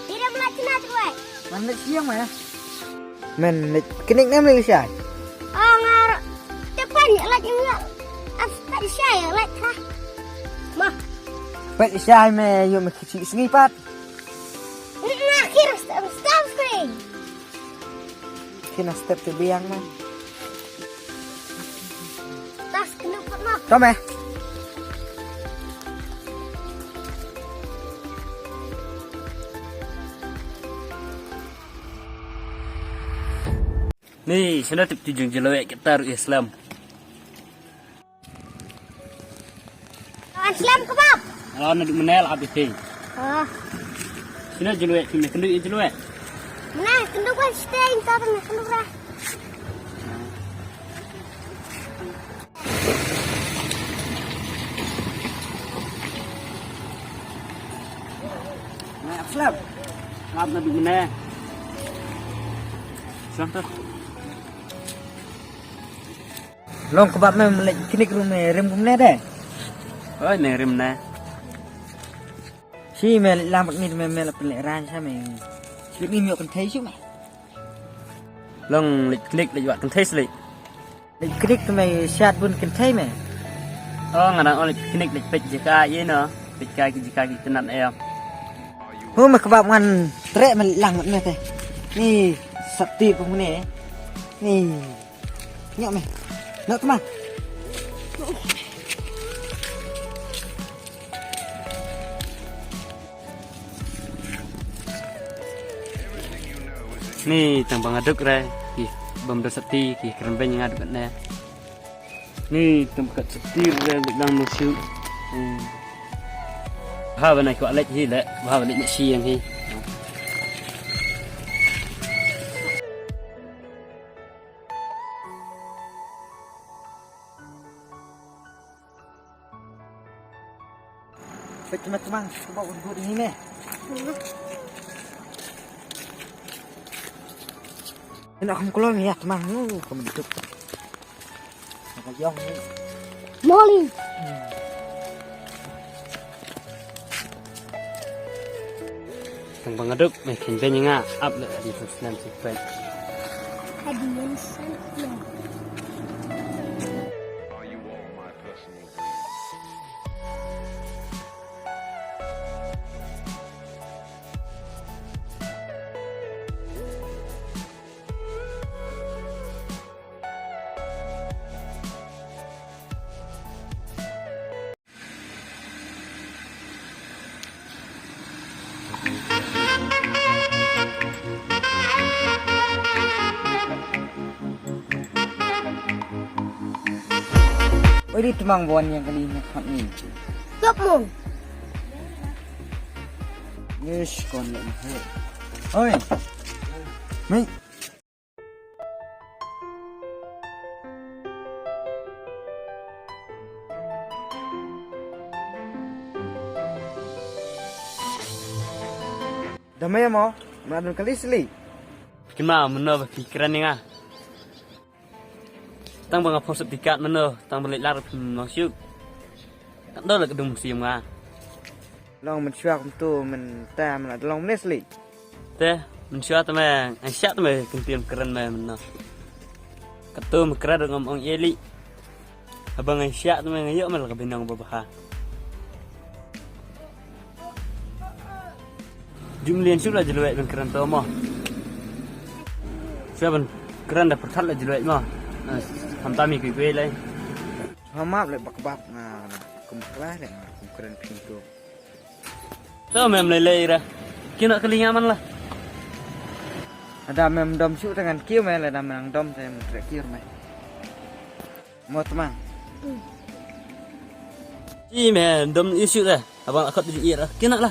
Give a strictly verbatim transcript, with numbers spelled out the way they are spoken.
Tidak melatih nat wai. Man leit sha ïing me? Men leit knik ne men leit shai? Ah, ngar. Tepan leit ngar. As pat shai leit ha. Ma. Pat shai me ïoh me kisi sngi pat. Ngi ngi kir step step screen. Kina step te biang man. Tas kena pernah. Tome. Ni, sena tip tu jeng jelawek kita ru Islam. An slem kebab. Oh, na duk menel abis ni. Oh. Sini jelawek, sini kendu ya jelawek. Nah, kendu kan stay, entar na kendu lah. Nah, slem. Lap na duk menel. Slem tu. Long kebab me leit knik ruh me rim kumne de. Oi, me rim ne. Shi me leit lam ni me me leit pynleit rang sha me. Shi ni me kynthei shu me. Long leit knik leit wad kynthei sli. Leit knik me shat bun kynthei me. Oh, nga dang leit knik leit peit jaka ïa no. Peit ka ki jaka ki tnat em. Hu me kebab ngan treh me leit lang me te. Ni sati kumne. Ni. Nyok me. Nyok teman. Ni tang ba nga duk re ki bym da sati ki kren beiñ nga duk ne. Ni tang ba kat sati re dang musu. Hmm. Ha ba na ki wa lek hi le, ha ba lek ni shi yang hi. Peit ma tmang, ka ba un dut hi ne. Ina kham kloi ya tmang, nu kham dut. Ka yong ni. Moli. Tang ba nga duk me khin beiñ nga ap le di tu snem si peit. Hadi yan san ya. Oi, di tmang bon yang kali ni khap ni. Kap mo. Yes, kon le ni. Oi. Mei. Da mei mo, ma dun kali sli. Kin ma mano ba ki kren nga. Tang ba nga phong sep tikat mano, tang ba lek lar phin long shu. Kan do la ka dum sim nga. Long men shwa kumtu men ta men la long men sli. Te men shwa te me, ai sha te me kin tiam kren me mano. Katu me kren ngam ong eli. Haba ngan shah tu me ngan ïoh me la ka bynong ba bha. Jumlien shu la jlwet ban kren to mo. Shu ban kren da pyrthat la jlwet mo. Hamtam i kui kui lai. Hamap le bak bak na kum kra le kum kren phin tu. To mem lei lei ra. Kino kali nga man la. Ada mem dom shu tangan kiu me la da mem dom te mem trek kiu me. Mo tmang. Ih me dom issue da. Abang akot di ira. Kino la.